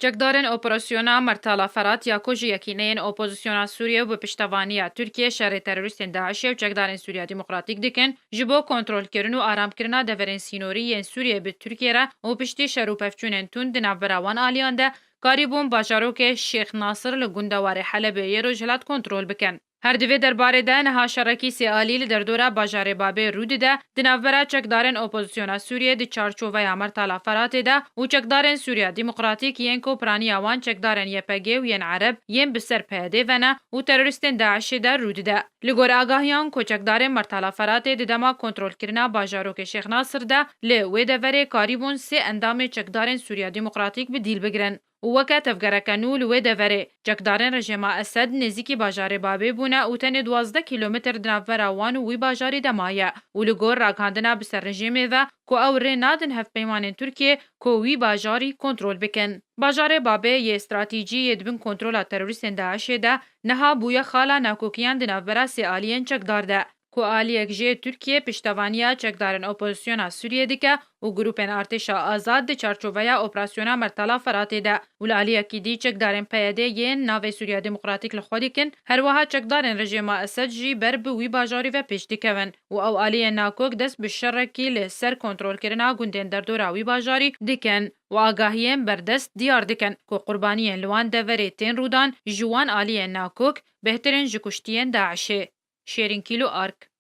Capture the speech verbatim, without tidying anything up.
Çekdarên Operasyona Mertala Ferat ya ku ji yekîneyên opozisyona Sûriyê û bi piştevaniya Tirkiyê şerê terorîstên DAIŞê û çekdarên Sûriya Demokratîk dikin, ji bo kontrolkirin û aramkirina deverên sînorî yên Sûriyê bi Tirkiyê re û piştî şer û pevçûnên tund di navbera wan aliyan de, karîbûn bajarokê Şêx Nasir li gundewarê Helebê yê rojhilat kontrol bikin. Her di vê derbarê de niha şerekî sêalî li derdora bajarê Babê rû dide, di navbera çekdarên opozisyona Sûriyê di çarçoveya Mertala Feratê de û çekdarên Sûriya Demokratîk yên ku piraniya wan çekdarên Y P G û yên Ereb yên bi ser P Y D ve ne û terorîstên DAIŞê de rû dide. Li gor agahiyan ku çekdarên Mertala Feratê di dema kontrolkirina bajarokê Şêx Nasir de li wê deverê karîbûn sê endamê çekdarên Sûriya Demokratîk bi dîl bigirin. Û weke tevgereke nû li wê deverê, çekdarên rejêma Esed nêzîkî bajarê Babê bûne û tenê duwazdeh kîlometr di navbera wan û wî bajarî de maye û li gor ragihandina bi ser rejêmê ve ku ew rê nadin hevpeymanên Tirkiyê ku wî bajarî kontrol bikin. Bajarê Babê yê stratîcî yê di bin kontrola terorîstên DAIŞê de niha bûye xala nakokiyan di navbera sê aliyên çekdar de. Ku aliyek jê Tirkiye piştevaniya çekdarên opozisyona Sûriyê dike û grûpên artêşa azad di çarçoveya operasyona Mertala Feratê de û li aliyekî dî çekdarên P Y D yên navê Sûriya Demokratîk li xwe dikin, her wiha çekdarên rejêma Esed jî ber bi wî bajarî ve pêş dikevin û ew aliyên nakok dest bi şerekî li ser kontrolkirina gundên derdora wî bajarî dikin û agahiyên berdest diyar dikin ku qurbaniyên li wan deverê tên rûdan ji wan aliyên nakok bêhtir in ji kuştiyên DAIŞê. Şêrîn Kîlo Ark.